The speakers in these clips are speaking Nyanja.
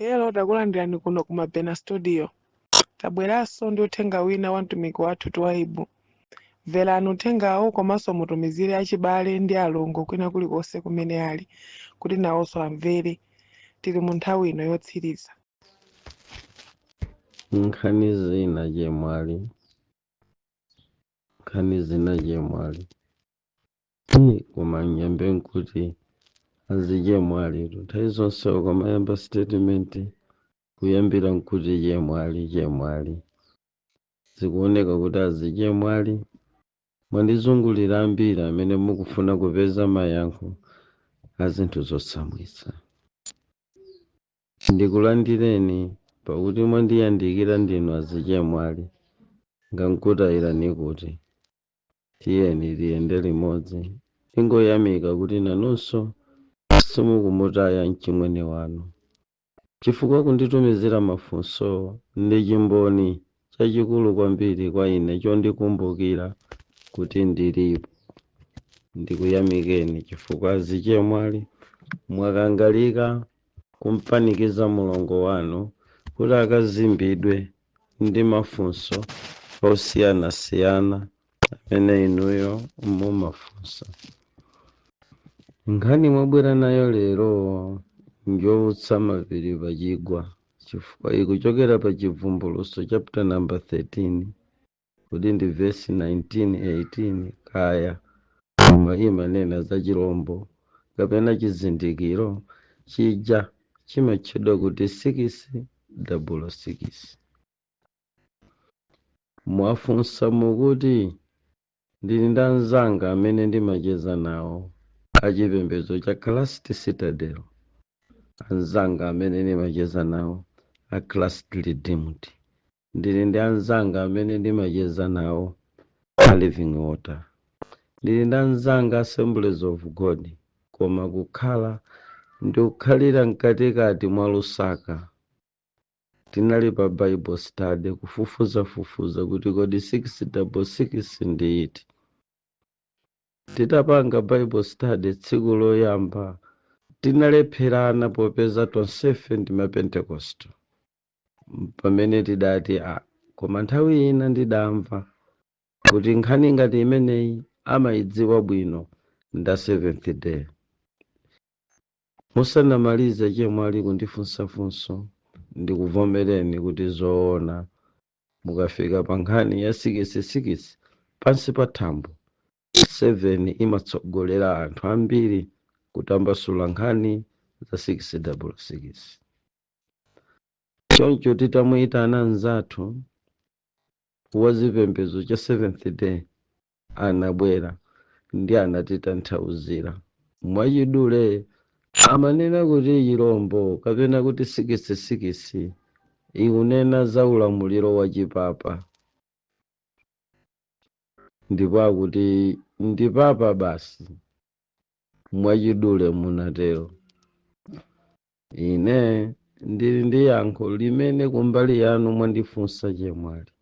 Hello, takulandirani kuno ku Mabena Studio. Tabweranso ndi uthenga wina wa mtumiki wathu Twaibu. Mverani uthengawo komanso mutumizire achibale ndi alongo kwina kulikonse kumene ali kuti nawonso amvere. Tili mu nthawi ino yotsiriza. Nkhani zina chemwali, nkhani zina chemwali. Koma nyambe nkuti azichemwali nthawi zonse ukamayamba statement kuyambira nkuti chemwali, chemwali, zikuoneka kuti azichemwali mwandizungulira ambiri amene mukufuna kupeza mayankho a zinthu zotsamwitsa. Ndikulandireni pakuti mwandiyandikira ndinu azichemwali, ngankutayirani kuti tiyeni tiyende limodzi. Ingoyamika kuti nanunso simukumutaya mchimwene wanu, chifukwa kunditumizira mafunso ndi chimboni chachikulu kwambiri kwa ine chondikumbukira kuti ndilipo. Ndikuyamikeni chifukwa azichemwali mwakangalika kumpanikiza mulongo wanu kuti akazimbidwe ndi mafunso osiyanasiyana amene inuyo mumafunsa. Nkhani mwabwera nayo lero njoutsa mapiri pachigwa, chifukwa ikuchokera pa Chivumbulutso chapter number 13, kuti ndi verse 19, 18 kaya, koma imanena za chilombo kapena chizindikiro chija chimatchedwa kuti 666. Mwafunsa mukuti ndili ndi anzanga amene ndimacheza nawo achipembedzo cha Christ Citadel, anzanga amene ndimacheza nawo a Christ Redeemed, ndili ndi anzanga amene ndimacheza nawo a Living Water, ndili ndi anzanga Assemblies of God, koma kukhala ndikukhalira mkatikati mwa Lusaka tinali pa Bible study kufufuzafufuza kuti kodi 666 ndi iti. Titapanga Bible study tsiku loyamba tinalepherana, popeza tonsefe ndi Mapentekosto, pamene tidati a koma nthawi ina ndidamva kuti nkhani ngati imeneyi amayidziwa bwino nda Seventh Day. Musanamalize chemwali kundifunsafunso, ndikuvomereni kuti zoona, mukafika pa nkhani ya 66 pansi pa thambo, 7 imatsogolera anthu ambiri kutambasula nkhani za 666. Choncho titamuyitana mnzathu wa zipembedzo cha Seventh Day, anabwera ndi anatitanthauzira mwachidule. Amanena kuti chilombo kapena kuti 66 ikunena za ulamuliro wa chipapa, ndipo akuti ndi papa basi, mwachidule munatero. Ine ndili ndi yankho limene kumbali yanu mwandifunsa chemwali.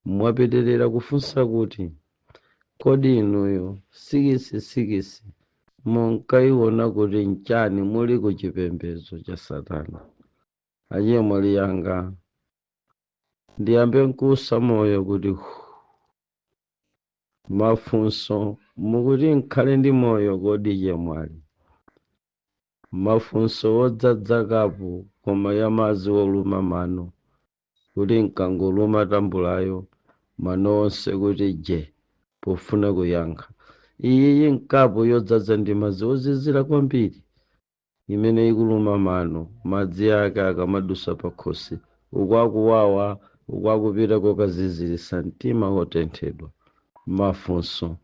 Mwapitirira kufunsa kuti kodi inuyo 66 munkayiona kuti nchani muli ku chipembedzo cha satana? Achemwali yanga, ndiyambe nkusa moyo kuti hu. Mafunso mukuti nkhale ndi moyo kodi chemwali? Mafunso wodzadza kapu koma ya madzi woluma mano, kuti nkangoluma tambulayo mano onse kuti je pofuna kuyankha. Iyi nkapu yodzadza ndi madzi ozizira kwambiri imene ikuluma mano, madzi ake akamadusa pakhosi ukwakuwawa, ukwakupita kokazizirisa mtima wotenthedwa. Mafunso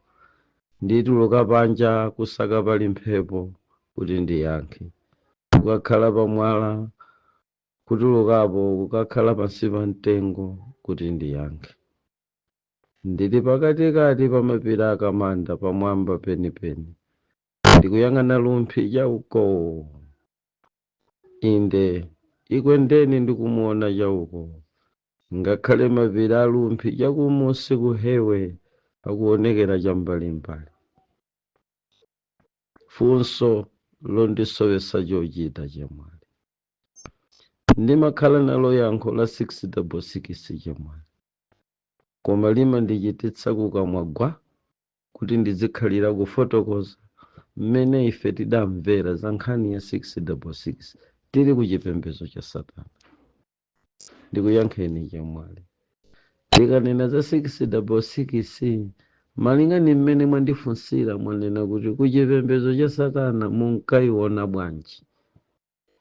ndituluka panja kusaka pali mphepo kuti ndiyankhe, kukakhala pamwala, kutulukapo kukakhala pansi pa mtengo kuti ndiyankhe. Ndili pakatikati pa mapiri akamanda pamwamba penipeni, ndikuyang'ana Rumphi chauko. Inde ikwendeni ndikumuona chauko, ngakhale mapiri a Rumphi chakumusi kuhewe akuonekera cham'mbalimbali. Funso londisowesa chochita chemwali. Ndimakhala nalo yankho la 666, chemwali, koma limandichititsa kukamwa gwa kuti ndizikhalira kufotokoza mmene ife tidamvera za nkhani ya 666 tili ku chipembedzo cha satana. Ndikuyankheni, chemwali, tikanena za 666, malinga ni mmene mwandifunsira, mwanena kuti ku chipembedzo cha satana munkayiona bwanji?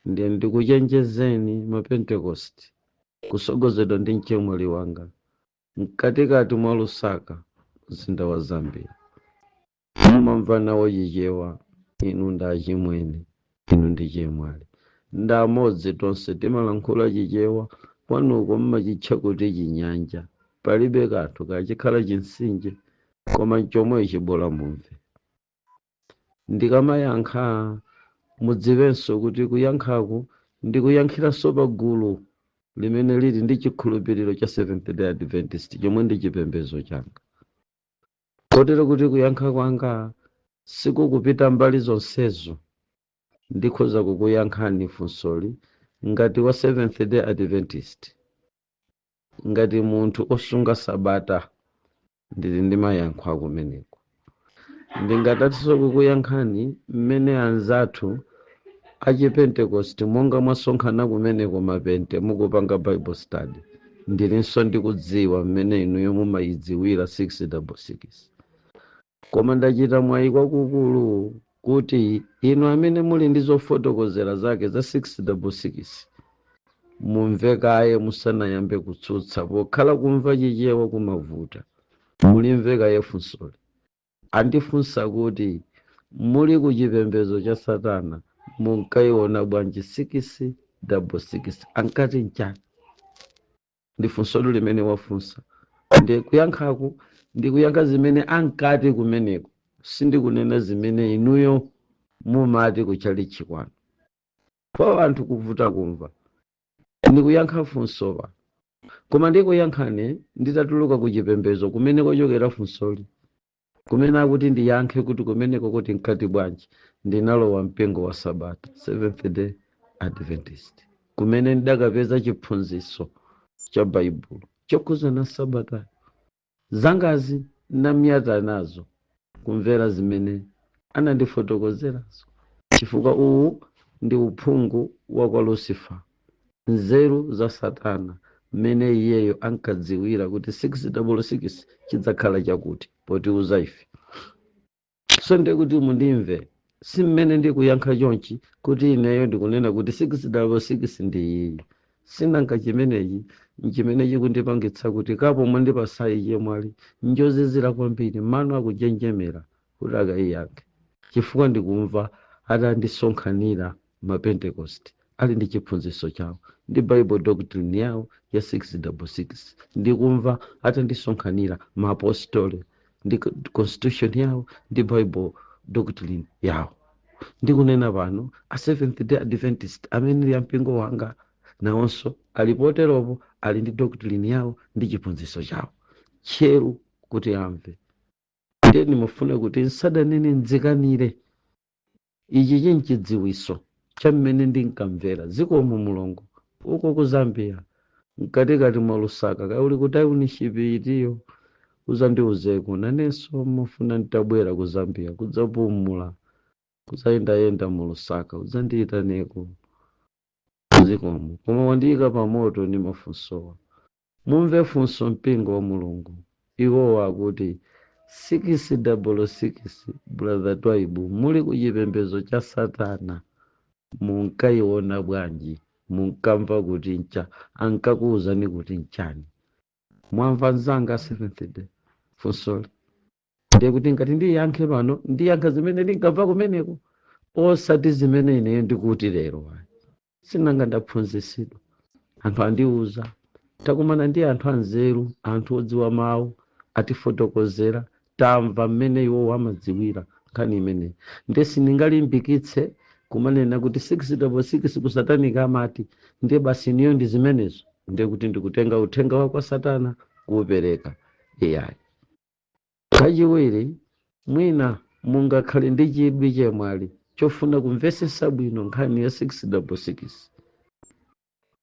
Ndiye ndikuchenjezeni, Mapentekosti, kusogozedwa ndi mchemwali wanga, mkatikati mwa Lusaka, mzinda wa Zambia, mumamva nawo Chichewa. Inu ndi achimwene, inu ndi chemwali, ndi amodzi, tonse timalankhula Chichewa. Kwanuko mmachitcha kuti Chinyanja, palibe kanthu kachikhala chinsinje, koma nchomwe chibola mumve. Ndikamayankha, mudziwenso kuti kuyankhaku ndikuyankhiranso pagulu limene lili ndi chikhulupiriro cha Seventh Day Adventist, chomwe ndi chipembedzo changa, kotero kuti kuyankha kwanga sikukupita mbali zonsezo. Ndikhoza kukuyankhani funsoli ngati wa Seventh Day Adventist, ngati munthu osunga sabata, ndili ndi mayankho akumeneko. Ndingatatso kukuyankhani mmene anzathu achipentecost, monga mwasonkhana kumeneko mapente, mukupanga Bible study, ndilinso ndikudziwa mmene inuyo mumayidziwira 666. Koma ndachita mwayi kwakukulu kuti inu amene muli ndi zofotokozera zake za 666 mumve kaye musanayambe kutsutsa. Pokhala kumva Chichewa kumavuta, mulimve kaye funsoli. Andifunsa kuti muli ku chipembedzo cha satana munkayiona bwanji 666? Ankati nchani? Ndi funsolo limene wafunsa. Ndi kuyankhaku ndikuyankha zimene ankati kumeneko, sindikunena zimene inuyo mumati kuchalichi kwanu. Kwa anthu kuvuta kumva, ndikuyankha funsopa, koma ndikuyankhani nditatuluka ku chipembedzo kumene kwachokera funsoli, kumene akuti ndiyankhe kuti kumeneko kuti nkati bwanji. Ndinalowa mpingo wa Sabata, Seventh Day Adventist, kumene ndidakapeza chiphunzitso cha Baibulo chokhuzana sabata. Zangazi namyata nazo kumvera zimene anandifotokozerazo, chifukwa uwu ndi uphungu wa kwa Lucifer, nzeru za satana, mmene iyeyo ankadziwira kuti 666 chidzakhala chakuti potiuza ife. So ndikuti mundimve, si mmene ndikuyankha chonchi kuti ineyo ndikunena kuti 666 ndi iyi. Sinanga chimenechi nchimene chikundipangitsa kuti kapo mwandipasayi, chemwali, njozizira kwambiri, mano akujenjemera kuti akayiyankhe, chifukwa ndikumva atandisonkhanira Mapentecost ali ndi chiphunzitso chawo ndi Bible doctrine yawo ya 666, ndikumva atandisonkhanira maapostole ndi constitution yawo ndi Bible doctrine yawo. Ndikunena pano, a Seventh Day Adventist amene ndi ampingo wanga nawonso ali poteropo, ali ndi doctrine yawo ndi chiphunzitso chawo. Tcheru kuti amve. Ndiye ndimafuna kuti nsadanene, ndzikanire ichi chinchidziwiso cha mmene ndinkamvera. Zikomo Mulungu. Uko ku Zambia, mkatikati mwa Lusaka, kaya uli ku township itiyo, uzandiuzeko. Nanenso mufuna nditabwera ku Zambia kudzapumula, kudzayendayenda mu Lusaka, udzandiyitaneko. Zikomo. Koma wandiyika pamoto ndi mafunsowa. Mumve funso, mpingo wa Mulungu. Iwowa akuti 666, Brother Twaibu, muli ku chipembedzo cha satana munkayiona bwanji? Munkamva kuti ncha? Ankakuwuzani kuti nchani? Mwamva, mzanga Seventh Day, funsoli? Ndiye kuti ngati ndiyankhe pano, ndiyankha zimene ndinkamva kumeneko, osati zimene ineyo ndikuti lero ayi. Sinanga ndaphunzitsidwa, anthu andiuza, takumana ndi anthu anzeru, anthu odziwa mawu, atifotokozera, tamva mmene iwowo amadziwira nkhani imeneyi. Ndiye sindingalimbikitse kumanena kuti 666 kusatanika amati, ndiye basi iniyo ndi zimenezo, ndiye kuti ndikutenga uthenga wa kwa satana kuwupereka, iyayi. Kachiwiri, mwina mungakhale ndi chidwi, chemwali, chofuna kumvesesa bwino nkhani ya 666.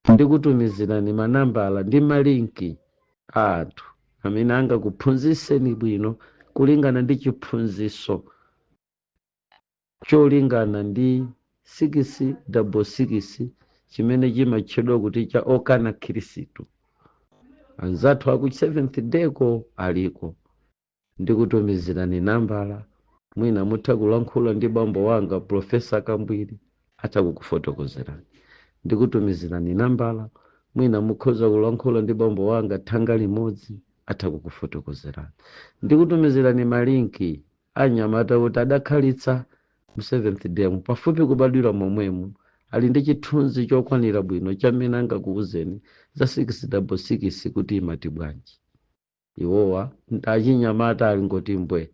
Ndikutumizirani manambala ndi ma link a anthu amene angakuphunzitseni bwino kulingana ndi chiphunzitso cholingana ndi 666 chimene chimatchedwa kuti cha okana Khristu. Anzathu aku Seventh Day ko aliko. Ndikutumizirani nambala, mwina mutha kulankhula ndi bambo wanga Professor Kambwiri, atha kukufotokozerani. Ndikutumizirani nambala, mwina mukhoza kulankhula ndi bambo wanga Thanga Limodzi, atha kukufotokozerani. Ndikutumizirani ma link anyamata kuti adakhalitsa mu Seventh Day mu pafupi kubadwira momwemo, ali ndi chithunzi chokwanira bwino chamene angakuwuzeni za 666 kuti imati bwanji. Iwowa achinyamata ali ngoti mbwe.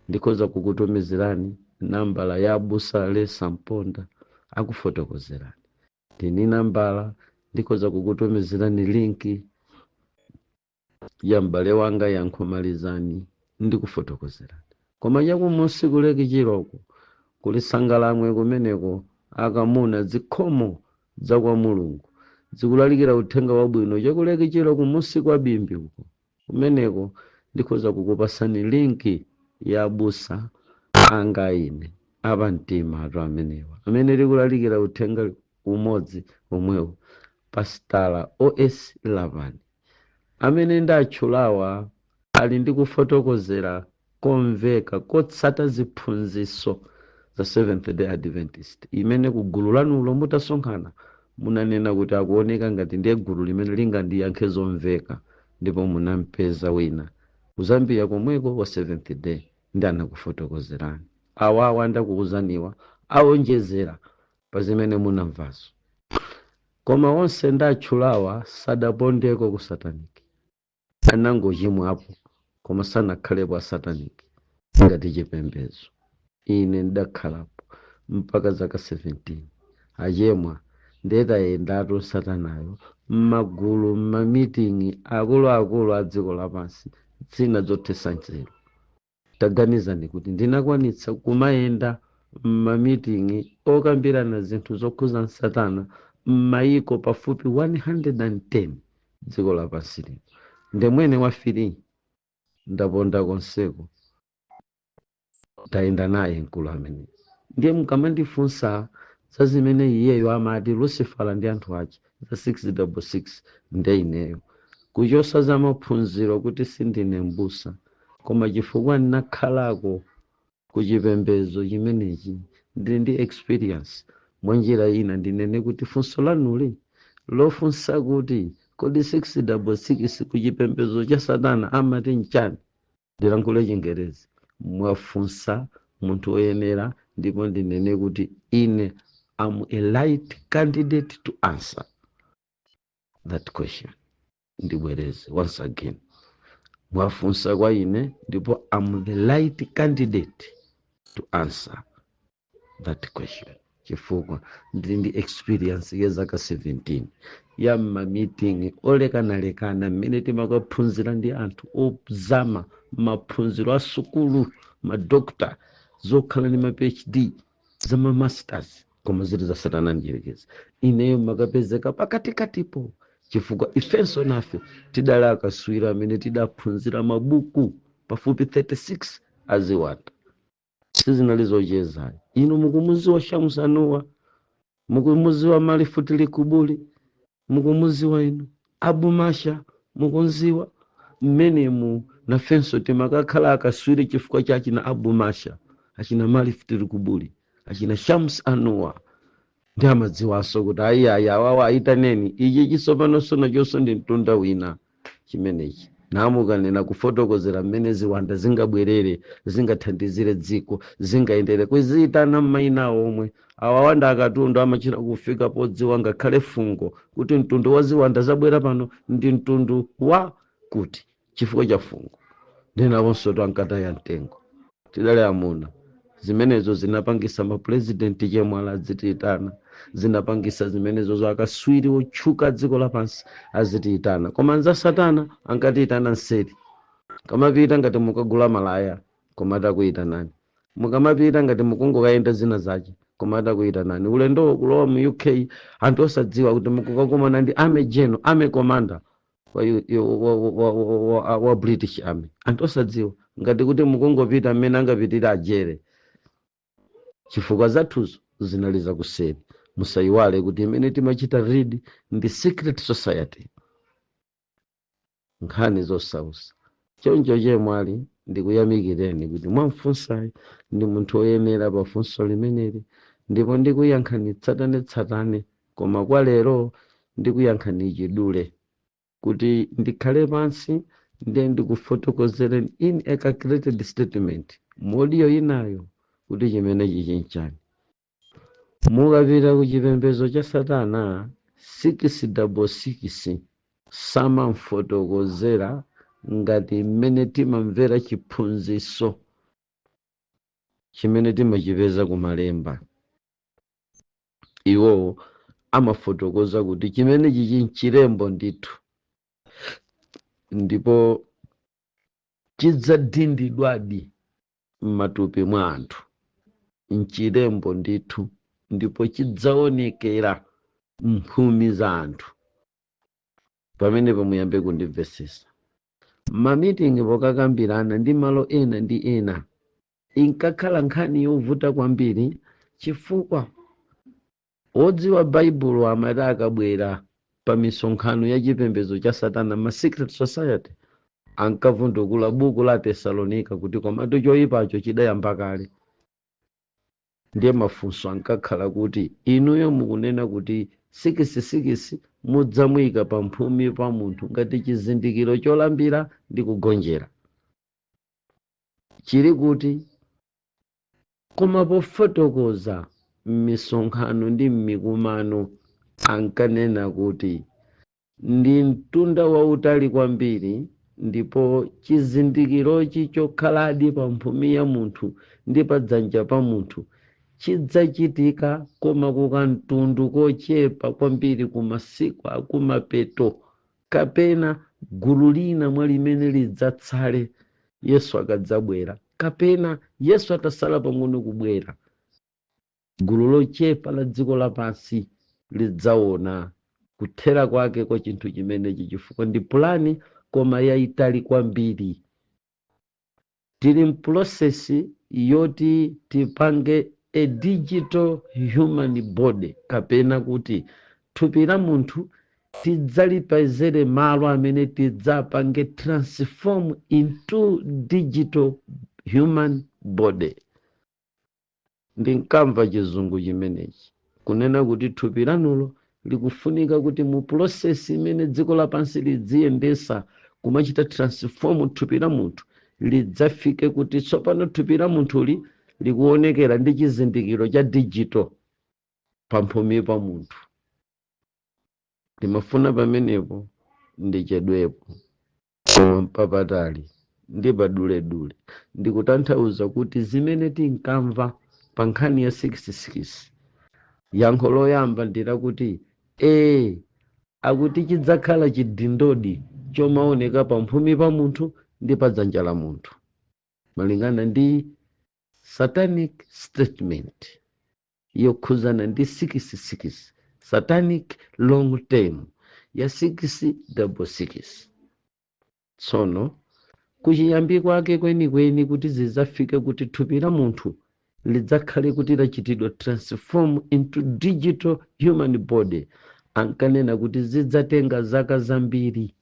Ndikhoza kukutumizirani nambala ya abusa Lesa Mponda, akufotokozerani. Ndini nambala, ndikhoza kukutumizirani link ya m'bale wanga Yankhumalizani, ndikufotokozerani. Koma chakumusi ku Lake Chiloko kuli Sangalamwe, kumeneko akamuna zikhomo za kwa Mulungu zikulalikira uthenga wabwino chaku Lake Chiloko, kumusi kwa Bimbi uko. Kumeneko ndikhoza kukupasani link ya abusa anga ine apamtima atu amenewa amene tikulalikira uthenga umodzi omwewo, Pasitala Os Lavani. Amene ndatchulawa ali ndi kufotokozera komveka kotsata ziphunzitso za Seventh Day Adventist imene ku gulu lanulo mutasonkhana munanena kuti akuoneka ngati ndiye gulu limene lingandiyankhe zomveka, ndipo munampeza wina ku Zambia komweko wa Seventh Day ndi anakufotokozerani. Awawa ndakuuzaniwa awonjezera pa zimene munamvazo. Koma onse ndatchulawa sadapondeko ku satanic, anangochimwapo koma sanakhalepo asataniki ngati chipembedzo. Ine ndakhalapo mpaka zaka 17, achemwa, ndetayendatu satanayo m'magulu, m'ma meeting akuluakulu a dziko lapansi, zina zothetsa nzeru. Taganizani kuti ndinakwanitsa kumayenda m'ma meeting okambirana zinthu zokhuza satana m'mayiko pafupi 110 dziko lapansi lino. Ndemwene wafiri ndaponda konseko, ndayenda naye mkulu amene. Ndiye mukamandifunsa za zimene iyeyo amati Lucifera ndi anthu ache za 666, nde ineyo kuchosa za maphunziro kuti sindine mbusa, koma chifukwa ndinakhalako kuchipembedzo chimenechi, ndili ndi experience. Mwa njira ina ndinene kuti funso lanuli lofunsa kuti kodi 666 kuchipembedzo cha satana amati nchani, ndilankhule Chingerezi, mwafunsa munthu woyenera, ndipo ndinene kuti ine am a right candidate to answer that question. Ndibwereze once again, mwafunsa kwa ine ndipo am the right candidate to answer that question, chifukwa ndili ndi experience ya zaka 17 ya ma meeting olekanalekana mmene timakaphunzira ndi anthu ozama maphunziro a sukulu, madokta, zokhala ndi ma PhD, za ma masters, koma zili za satana ndiyerekeza. Ineyo makapezeka pakatikatipo, chifukwa ifenso nafe tidali akaswiri amene tidaphunzira mabuku pafupi 36 aziwanda. Sizinali zocheza. Inu mukumuziwa Shamsanuwa, mukumuziwa Malifutili Kubuli, mukumuziwa inu Abu Masha, mukunziwa mmenemu. Nafenso timakakhala akaswiri chifukwa cha achina Abu Masha, achina Malifutili Kubuli, achina Shams Anuwa, ndi amadziwanso kuti ayi, ayi, awawa ayitaneni. Ichi chisopanonso nachonso ndi mtunda wina chimenechi. Namukanena kufotokozera mmene ziwanda zingabwerere, zingathandizire dziko, zingayendere kuziyitana m'mayina omwe awawanda akatundu amachita kufika podziwa ngakhale fungo kuti mtundu wa ziwanda zabwera pano ndi mtundu wa kuti, chifukwa cha fungo. Ndinawonso ankataya mtengo, tidali amuna. Zimenezo zinapangisa mapurezidenti chemwala azitiyitana, zinapangisa zimenezo zo akaswiri otchuka dziko lapansi azitiyitana. Koma nza satana ankatiyitana nseri, kamapita ngati mukagula malaya, koma takuyitanani mukamapita ngati mukungokayenda zina zache. Koma atakuyitanani ulendowo kulowa mu UK, anthu osadziwa kuti mukukakumana ndi army general, army commander wa British Army, anthu osadziwa, ngati kuti mukungopita mmene angapitire ajere, chifukwa zathuzo zinali zakuseri. Musayiwale kuti imene timachita read ndi secret society, nkhani zosausa choncho. Chemwali, ndikuyamikireni kuti mwamfunsayi ndi munthu woyenera pa funso limeneli, ndipo ndikuyankhani tsatanetsatane, koma kwa lero ndikuyankhani chidule kuti ndikhale pansi ndiye ndikufotokozereni in a calculated statement mu audio inayo kuti chimene chichinchani. Mukapita ku chipembedzo cha satana, 666 samamfotokozera ngati mmene timamvera chiphunzitso chimene timachipeza kumalemba. Iwowo amafotokoza kuti chimene chichi nchilembo ndithu, ndipo chidzadindidwadi m'matupi mwa anthu, nchilembo ndithu, ndipo chidzaonekera mphumi za anthu. Pamenepo muyambe kundimvesesa. Ma meeting pokakambirana ndi malo ena ndi ena, inkakhala nkhani yovuta kwambiri, chifukwa wodziwa Baibulo amati akabwera pa misonkhano ya chipembedzo cha satana, ma secret society, ankavundukula buku la Tesalonika kuti komatu choyipacho chidayamba kale. Ndiye mafunso ankakhala kuti, inuyo mukunena kuti 66 mudzamuyika pa mphumi pa munthu ngati chizindikiro cholambira ndi kugonjera, chili kuti? Koma pofotokoza m'misonkhano ndi m'mikumano, ankanena kuti ndi mtunda wautali kwambiri, ndipo chizindikirochi chokhaladi pa mphumi ya munthu ndi pa dzanja pa munthu chidzachitika, koma kukamtundu kochepa kwambiri, ku masiku akumapeto, kapena gulu lina mwa limene lidzatsale Yesu akadzabwera, kapena Yesu atasala pang'ono kubwera, gulu lochepa la dziko lapansi lidzaona kuthera kwake kwa chinthu chimenechi, chifukwa ndi pulani koma yayitali kwambiri. Tili m process yoti tipange a digital human body, kapena kuti thupi la munthu tidzalipezere malo amene tidzapange transform into digital human body. Ndinkamva chizungu chimenechi kunena kuti thupi lanulo likufunika kuti mu process imene dziko lapansi lidziyendesa kumachita transform thupi la munthu, lidzafike kuti tsopano thupi la munthuli likuonekera ndi chizindikiro cha digital pamphumi pa munthu. Ndimafuna pamenepo ndichedwepo, koma mpapatali ndi paduledule. Ndikutanthauza kuti zimene tinkamva pa nkhani ya 66, yankho loyamba ndilakuti ee, akuti chidzakhala chidindodi chomaoneka pamphumi pa munthu ndi pa dzanja la munthu, malingana ndi satanic statement yokhuzana ndi 66, satanic long term ya 666. Tsono kuchiyambi kwake kwenikweni, kuti zidzafike kuti thupi la munthu lidzakhale kuti lachitidwa transform into digital human body, ankanena kuti zidzatenga zaka zambiri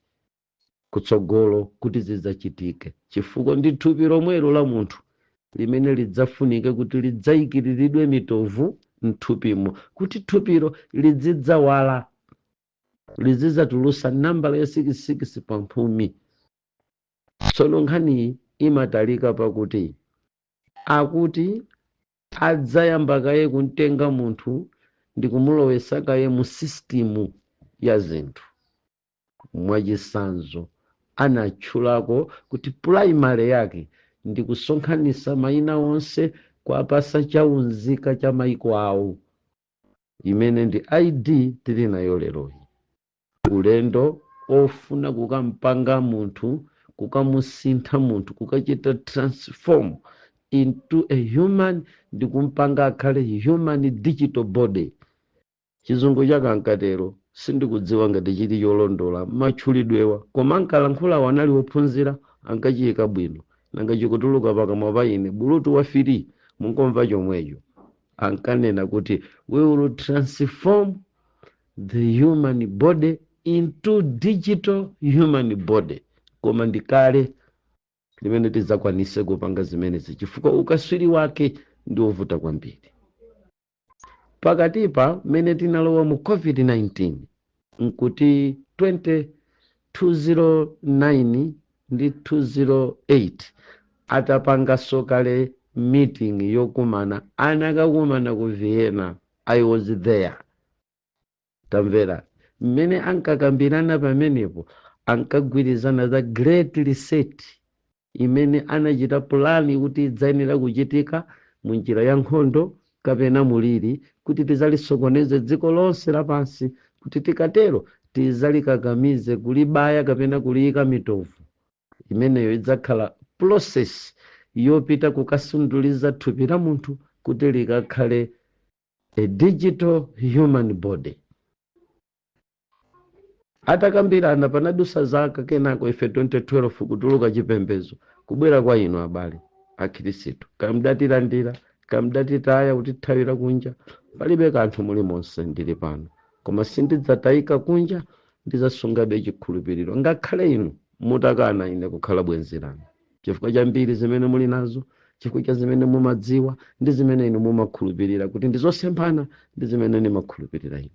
kutsogolo kuti zidzachitike, chifukwa ndi thupi lomwelo la munthu limene lidzafunike kuti lidzayikiriridwe mitovu mthupimo, kuti thupilo lidzidzawala, lizidzatulusa nambala ya 66 pamphumi. Tsono nkhaniyi imatalika pakuti akuti adzayamba kaye kumtenga munthu ndi kumulowesa kaye mu system ya zinthu. Mwachisanzo, anatchulako kuti primary yake ndi kusonkhanitsa mayina onse, kuapasa chaunzika cha maiko awo, imene ndi ID tili nayo leroyi. Ulendo ofuna kukampanga munthu, kukamusintha munthu, kukachita transform into a human, ndikumpanga akhale human digital body. Chizungu chake ankatero, sindikudziwa ngati chili cholondola matchulidwewa, koma ankalankhulawo anali wophunzira, ankachiyika bwino. Nanga chikutuluka pakamwa pa ine bulutu wa firi, munkomva chomwecho. Ankanena kuti we will transform the human body into digital human body. Koma ndikale limene tidzakwanise kupanga zimenezi, chifukwa ukaswiri wake ndi wovuta kwambiri. Pakatipa mmene tinalowa mu COVID-19, nkuti 20 209 ndi 208 atapanganso kale meeting yokumana, anakakumana ku Vienna. I was there. Tamvera mmene ankakambirana pamenepo. Ankagwirizana za Great Reset imene anachita pulani kuti idzayenera kuchitika mu njira ya nkhondo kapena muliri, kuti tizalisokoneze dziko lonse lapansi, kuti tikatero tizalikakamize kulibaya kapena kuliyika mitovu. Imeneyo idzakhala process yopita kukasunduliza thupi la munthu kuti likakhale a digital human body. Atakambirana, panadusa zaka. Kenako ife 2012 kutuluka chipembedzo, kubwera kwa inu abale akhristu. Kamdatilandira, kamdatitaya, kutithawira kunja, palibe kanthu. Mulimonse ndili pano, koma sindidzatayika kunja, ndidzasungabe chikhulupiriro ngakhale inu mutakana ine kukhala bwenzi lanu, chifukwa cha mbiri zimene muli nazo, chifukwa cha zimene mumadziwa ndi zimene inu mumakhulupirira kuti ndizosemphana ndi zimene ndimakhulupirira ine.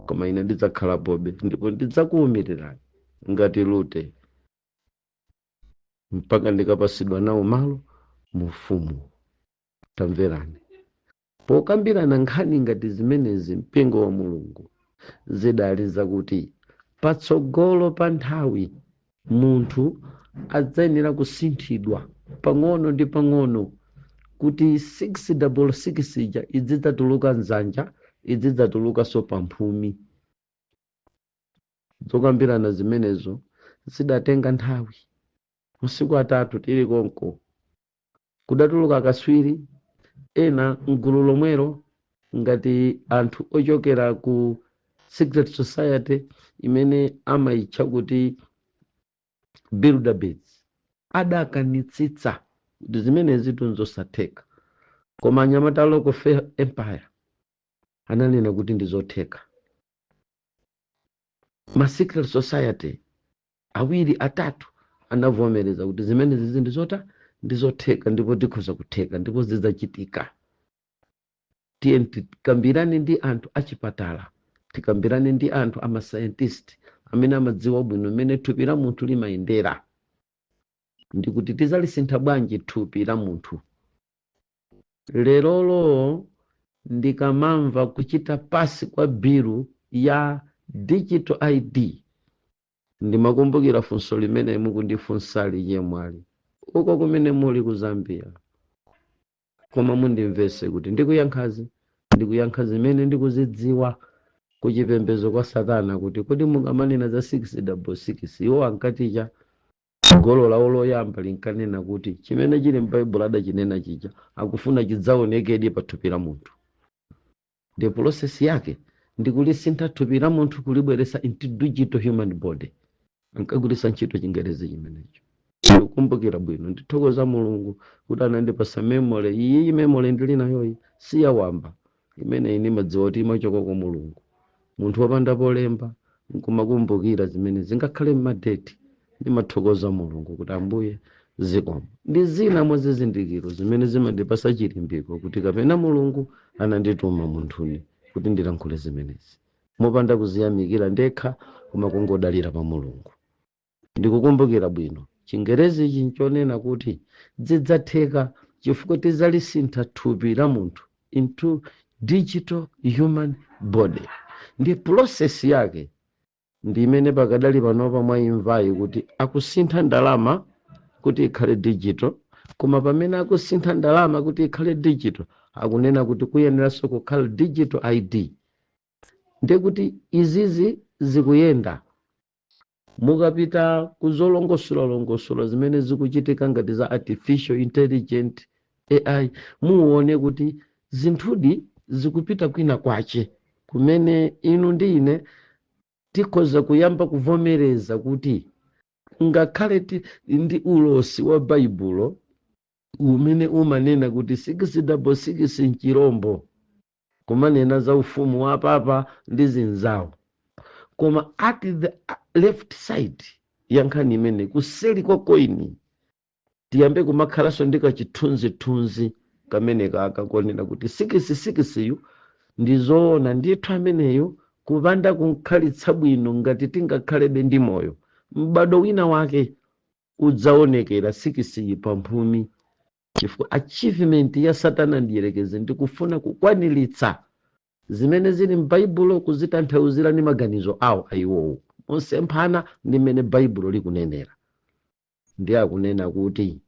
Koma ine ndidzakhalapobe ndipo ndidzakuwumirirani ngati Rute mpaka ndikapasidwa nawo malo mu ufumu. Tamverani, pokambirana nkhani ngati zimenezi, mpingo wa Mulungu, zidali zakuti patsogolo pa nthawi munthu adzayenera kusinthidwa pang'ono ndi pang'ono kuti 666 ija idzidzatuluka mdzanja, idzidzatulukanso pamphumi. Zokambirana zimenezo zidatenga nthawi, masiku 3 tili konko. Kudatuluka akaswiri ena mgulu lomwelo, ngati anthu ochokera ku secret society imene amayitcha kuti Bilderberg, adakanitsitsa kuti zimenezi nzosatheka. Koma anyamata Rockefeller Empire ananena kuti ndizotheka. Ma secret society awiri, atatu anavomereza kuti zimenezi ndizota, ndizotheka, ndipo tikhoza kutheka, ndipo zidzachitika. Tiye tikambirane ndi anthu achipatala, tikambirane ndi anthu ama scientist amene amadziwa bwino mmene thupi la munthu limayendera, ndikuti tizalisintha bwanji thupi la munthu. Lerolo ndikamamva kuchita pass kwa bill ya digital ID, ndimakumbukira funso limene mukundifunsali chemwali uko kumene muli ku Zambia. Koma mundimvese kuti ndikuyankhazi, ndikuyankha zimene ndikuzidziwa kuchipembedzo kwa satana, kuti kodi mukamanena za 666, iwo ankaticha golo lawo loyamba linkanena kuti chimene chili m'Baibulo adachinena chija akufuna chidzaonekedi pa thupi la munthu. Ndi process yake ndikulisintha thupi la munthu, kulibweresa into digital human body. Ankagwiritsa ntchito Chingerezi chimenecho. Ndikukumbukira bwino. Ndithokoza Mulungu kuti anandipasa memory iyi. Memory ndili nayoyi siyawamba, imene ine madziwa kuti imachoka kwa Mulungu. Munthu wopanda polemba nkumakumbukira zimene zingakhale mma date. Ndimathokoza Mulungu kuti Ambuye zikomo. Ndi zina mwa zizindikiro zimene zimandipasa chilimbiko kuti kapena Mulungu anandituma munthuni kuti ndilankhule zimenezi mopanda kuziyamikira ndekha, koma kungodalira pa Mulungu. Ndikukumbukira bwino Chingerezi ichi nchonena kuti zidzatheka chifukwa tizalisintha thupi la munthu into digital human body. Ndi process yake ndi imene pakadali panopa mwayimvayi kuti akusintha ndalama kuti ikhale digital. Koma pamene akusintha ndalama kuti ikhale digital, akunena kuti kuyeneranso kukhala digital ID. Ndekuti izizi zikuyenda. Mukapita kuzolongosola zimene zikuchitika ngati za artificial intelligent, AI, muone kuti zinthudi zikupita kwina kwache kumene inu ndi ine tikhoza kuyamba kuvomereza kuti ngakhale ndi ulosi wa Baibulo umene umanena kuti 666 nchirombo, kumanena za ufumu wa papa ndi zinzawo, koma at the left side ya nkhani imene, kuseli kwa coin, tiyambe kumakhalanso ndi kachithunzithunzi kamene kakakonena kuti 66 yu ndi zoona ndithu ameneyo. Kupanda kunkhalitsa bwino, ngati tingakhalebe ndi moyo, m'bado wina wake udzaonekera 6 iyi pamphumi, chifukwa achievement ya Satana ndiyerekeze ndikufuna kukwaniritsa zimene zili m'Baibulo, kuzitanthauzira ndi maganizo awo ayiwowo mosemphana ndi mmene Baibulo likunenera. Ndi akunena kuti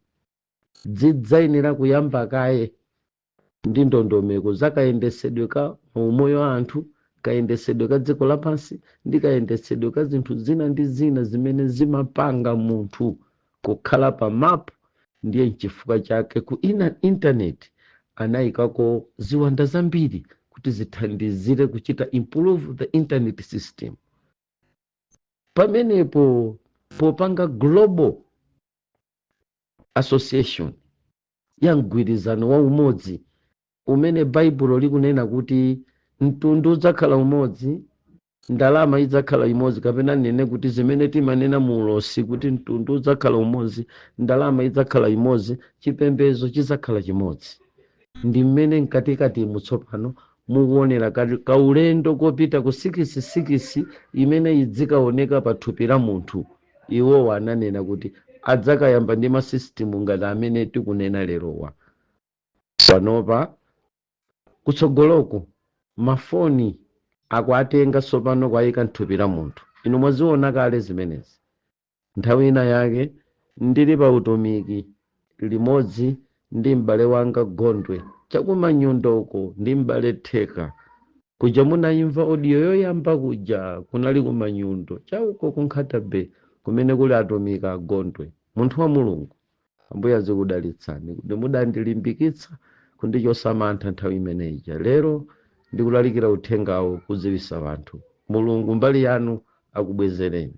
zidzayenera kuyamba kaye ndi ndondomeko zakayendesedwe ka umoyo wa anthu, kayendesedwe ka dziko lapansi ndi kayendesedwe ka zinthu zina ndi zina zimene zimapanga munthu kukhala pa map. Ndiye nchifukwa chake ku ina internet anayikako ziwanda zambiri kuti zithandizire kuchita improve the internet system. Pamenepo popanga global association ya mgwirizano wa umodzi umene Baibulo likunena kuti mtundu udzakhala umodzi, ndalama idzakhala imodzi, kapena nene kuti zimene timanena mu ulosi kuti mtundu udzakhala umodzi, ndalama idzakhala imodzi, chipembedzo chidzakhala chimodzi, ndi mmene mkatikati mutsopano mukuonera kaulendo kopita ku 66 imene idzikaoneka pa thupi la munthu. Iwowa ananena kuti adzakayamba ndi ma system ngati amene tikunena lerowa. Panopa kutsogoloko mafoni akuatenga tsopano kwayika mthupi la munthu. Inu mwaziona kale zimenezi. Nthawi ina yake ndili pa utumiki limodzi ndi m'bale wanga Gondwe chakumanyundoko ndi m'bale Theka kuja, munayimva audio yoyamba kuja, kunali kumanyundo chauko ku Nkhata Bay kumene kuli atumiki Agondwe, munthu wa Mulungu. Ambuye azikudalitsani kuti mudandilimbikitsa kundichosa mantha nthawi imeneyi. Lero ndikulalikira uthengawo kudziwisa anthu. Mulungu mbali yanu akubwezereni.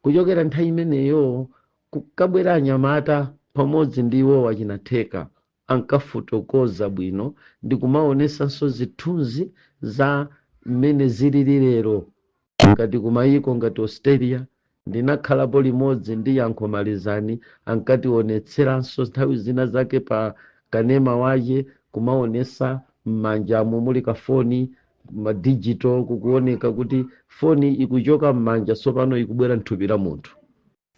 Kuchokera nthawi imeneyo kukabwera anyamata pamodzi ndi iwowo achinatheka, ankafotokoza bwino ndi kumaonesanso zithunzi za mmene zilili lero ngati kumayiko ngati Australia. Ndinakhalapo limodzi ndi Yankho Malizani, ankationetseranso nthawi zina zake pa kanema wache, kumaonesa m'manjamo muli kafoni ma digital, kukuoneka kuti foni ikuchoka m'manja tsopano ikubwera mthupi la munthu.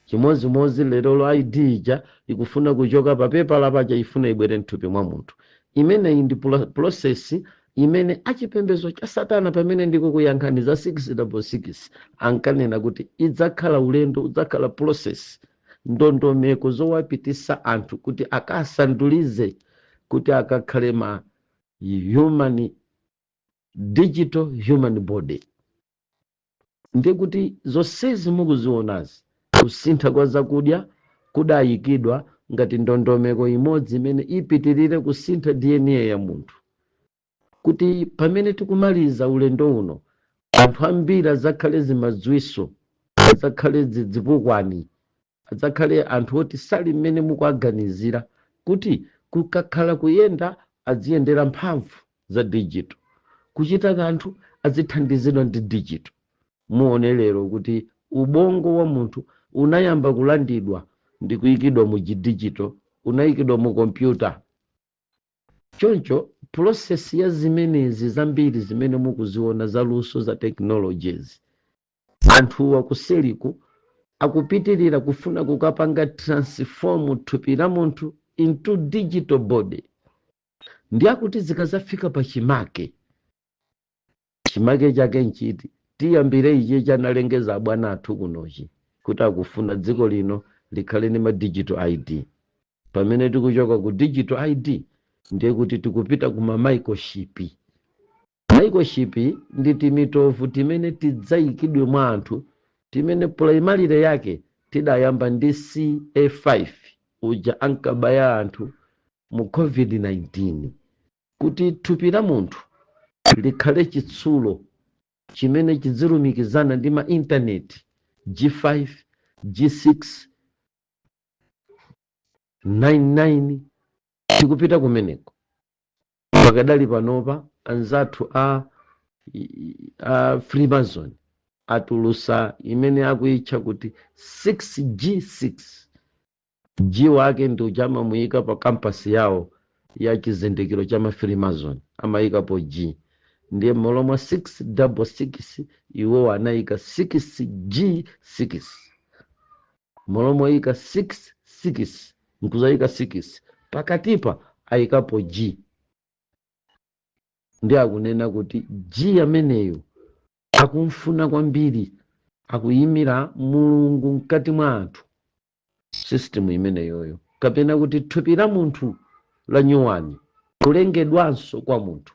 Chimodzimodzi lero ID ija ikufuna kuchoka pa pepala paja, ifuna ibwere mthupi mwa munthu. Imeneyi ndi process imene achipembedzo cha Satana, pamene ndikukuyankhani za 666, ankanena kuti idzakhala ulendo, udzakhala process, ndondomeko zowapitisa anthu kuti akasandulize kuti akakhale ma human, digital human body. Ndikuti zonsezi mukuzionazi, kusintha kwa zakudya kudayikidwa ngati ndondomeko imodzi imene ipitirire kusintha DNA ya munthu, kuti pamene tikumaliza ulendo uno anthu ambiri adzakhale zimadziwiso, adzakhale zidzipukwani, adzakhale anthu oti sali mmene mukuaganizira, kuti kukakhala kuyenda aziyendera mphamvu za digital, kuchita kanthu azithandizidwa ndi digital. Muone lero kuti ubongo wa munthu unayamba kulandidwa ndi kuyikidwa mu digital, unayikidwa mu kompyuta. Choncho process ya zimenezi zambiri zimene mukuziona za luso za technologies, anthuwa kuseliku akupitirira kufuna kukapanga transform thupi la munthu into digital body. Ndi akuti zikazafika pa chimake, chimake chake nchiti? Tiyambire ichi chanalengeza abwana athu kunochi kuti akufuna dziko lino likhale ndi ma digital ID. Pamene tikuchoka ku digital ID, ndiye kuti tikupita kuma microchip. Microchip ndi timitovu timene tidzayikidwe mwa anthu, timene primary yake tidayamba ndi CA5 uja ankabaya anthu. Mu COVID-19, kuti thupi la munthu likhale chitsulo chimene chidzilumikizana ndi ma intaneti G5, G6, 99, tikupita kumeneko. Pakadali panopa anzathu a Freemason atulusa imene akuyitcha kuti 6G6. G wake ndi uja amamuyika pa kampasi yawo ya chizindikiro cha ma Freemason, amayikapo G. Ndiye m'malo mwa 666 iwo anayika 6G6. M'malo moyika 66 nkuzayika 6, pakatipa ayikapo G. Ndi akunena kuti G ameneyo akumfuna kwambiri, akuyimira Mulungu mkati mwa anthu. System imeneyoyo, kapena kuti thupi la munthu la nyuwani, kulengedwanso kwa munthu,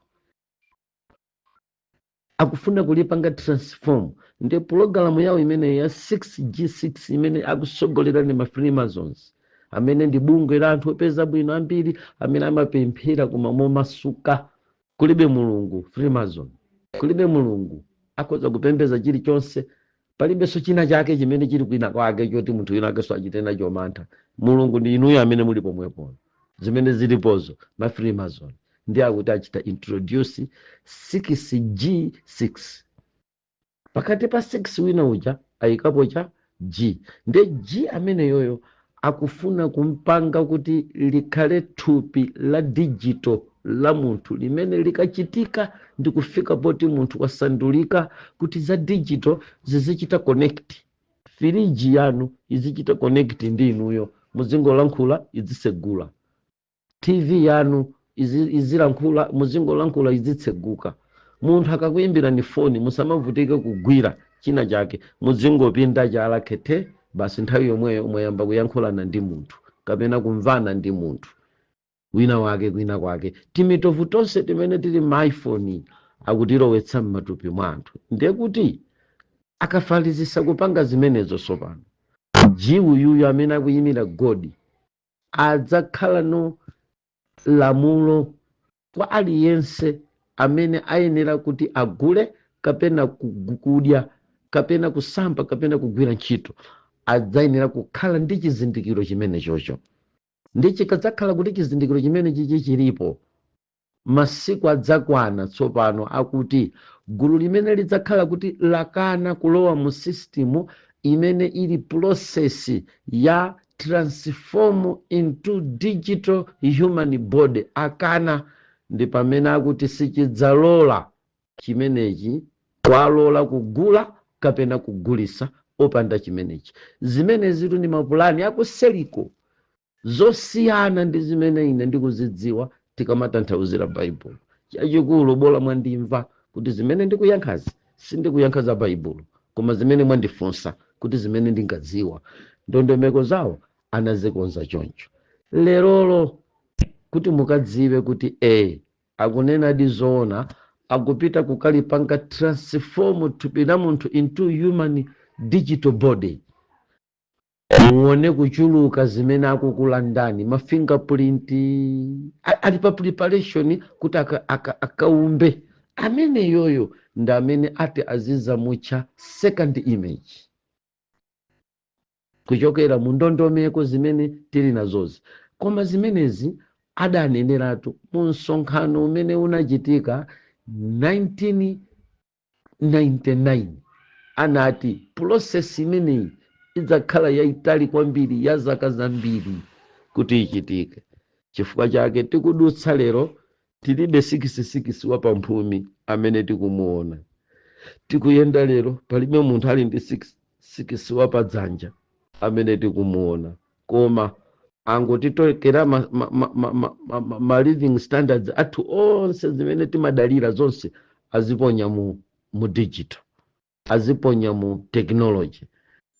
akufuna kulipanga transform. Ndi pulogalamu yawo imene ya 6G6 imene akusogolera ndi ma Freemasons, amene ndi bungwe la anthu opeza bwino ambiri amene amapemphera koma momasuka. Kulibe Mulungu Freemason, kulibe Mulungu. Akhoza kupembeza chilichonse, palibenso china chake chimene chili kwina kwake choti munthu wina akenso achite nacho mantha. Mulungu ndi inuyo amene muli pomwepo. Zimene zilipozo ma Freemason ndi akuti achita introduce 6G6. Pakati pa 6 wina uja ayikapo cha G. Nde G ameneyoyo akufuna kumpanga kuti likhale thupi la digital la munthu limene likachitika ndi kufika poti munthu wasandulika kuti za digital zizichita connect. Firiji yanu izichita connect ndi inuyo, muzingolankhula izisegula. TV yanu izilankhula, muzingolankhula izitseguka. Munthu akakuyimbirani foni, musamavutike kugwira china chake, muzingopinda chala khete, basi, nthawi yomweyo mwayamba kuyankhulana ndi munthu kapena kumvana ndi munthu wina wake kwina kwake. Timitovu tonse timene tili ma iPhone akutilowetsa m'matupi mwa anthu. Ndiye kuti akafalizisa kupanga zimenezo, sopano G uyuyu amene akuyimira God adzakhala no lamulo kwa aliyense amene ayenera kuti agule kapena kudya kapena kusamba kapena kugwira ntchito, adzayenera kukhala ndi chizindikiro chimene chocho. Ndi chikadzakhala kuti chizindikiro chimene chichi chilipo, masiku adzakwana tsopano akuti gulu limene lidzakhala kuti lakana kulowa mu system imene ili process ya transform into digital human body, akana, ndi pamene akuti sichidzalola chimenechi kwalola kugula kapena kugulisa opanda chimenechi. Zimene zitu ndi mapulani akuseliko, zosiyana ndi zimene ine ndikuzidziwa tikamatanthauzira Baibulo. Chachikulu, bola mwandimva kuti zimene ndikuyankhazi sindikuyankha za Baibulo, koma zimene mwandifunsa kuti zimene ndingadziwa, ndondomeko zawo anazikonza choncho. Lerolo kuti mukadziwe kuti akunenadi zoona, akupita kukalipanga transform thupi la munthu into human digital body. Muone kuchuluka zimene akukulandani, ma fingerprint, ali pa preparation kuti akaumbe amene yoyo ndi amene ati azizamutcha second image kuchokera mu ndondomeko zimene tili nazozi. Koma zimenezi adaneneratu mu msonkhano umene unachitika 1999. Anati process imeneyi idzakhala yayitali kwambiri, ya zaka zambiri kuti ichitike. Chifukwa chake tikudutsa lero tilibe 66 wa pamphumi amene tikumuona tikuyenda lero. Palibe munthu ali ndi 66 wa padzanja amene tikumuona, koma angotitokera ma living standards athu onse, zimene timadalira zonse, aziponya mu digital, aziponya mu technology,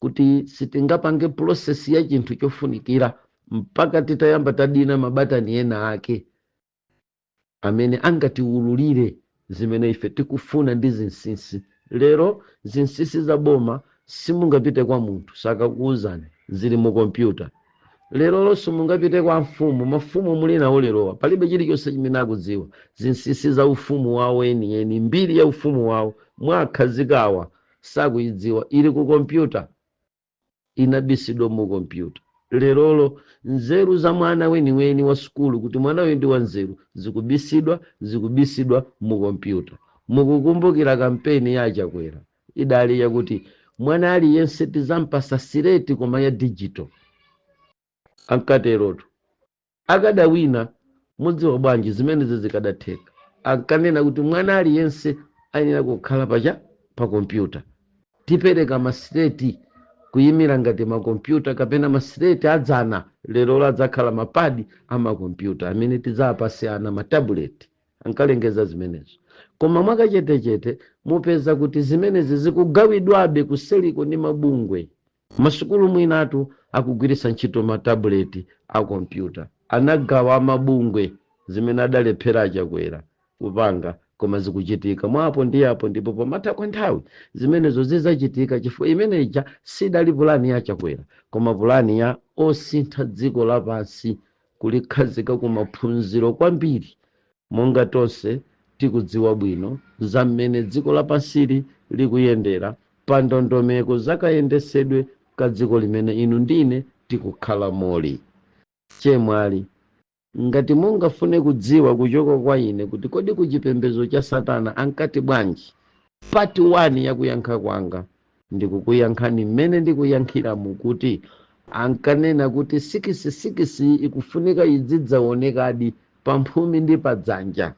kuti sitingapange process ya chinthu chofunikira mpaka titayamba tadina mabatani ena ake amene angatiwululire zimene ife tikufuna ndi zinsinsi. Lero zinsinsi za boma simungapite kwa munthu, sakakuwuzani, zili mu kompyuta. Lero lonso mungapite kwa mfumu, mafumu muli nawo lerowa, palibe chilichonse chimene akudziwa zinsinsi za ufumu wawo enieni. Mbiri ya ufumu wawo mwakhazikawa sakuyidziwa, ili ku kompyuta, inabisidwa mu kompyuta. Lerolo nzeru za mwana weniweni wa sukulu, kuti mwana uyu ndi wa nzeru, zikubisidwa, zikubisidwa mu kompyuta. Mukukumbukira kampeni ya Achakwera idali yakuti mwana aliyense tizampasa slate, koma ya digital. Ankaterotu. Akadawina, mudziwa bwanji zimenezi zikadatheka? Ankanena kuti mwana aliyense ayenera kukhala pacha pa kompyuta, tipereka ma slate kuyimira ngati makompyuta kapena ma slate adzana. Lero adzakhala ma pad amakompyuta amene tidzapase ana, ma tablet. Ankalengeza zimenezo, koma mwakachetechete mupeza kuti zimenezi zikugawidwabe kuseliko ndi mabungwe. Masukulu mwinatu akugwiritsa ntchito ma tablet a kompyuta, anagawa amabungwe, zimene adalephera Achakwera kupanga, koma zikuchitika mwapo ndi apo. Ndipo pamatha kwa nthawi zimenezo zizachitika, chifukwa imeneja sidali pulani ya Chakwera, koma pulani ya osintha dziko lapansi, kulikhazika kumaphunziro kwambiri, monga tonse tikudziwa bwino za mmene dziko lapansili likuyendera pa ndondomeko zakayendesedwe ka dziko limene inu ndine tikukhala moli. Chemwali, ngati mungafune kudziwa kuchoka kwa ine kuti kodi kuchipembedzo cha satana ankati bwanji, part 1 yakuyankha kwanga ndikukuyankhani mmene ndikuyankhiramu, kuti ankanena kuti 666 ikufunika idzidzaonekadi pamphumi ndi padzanja,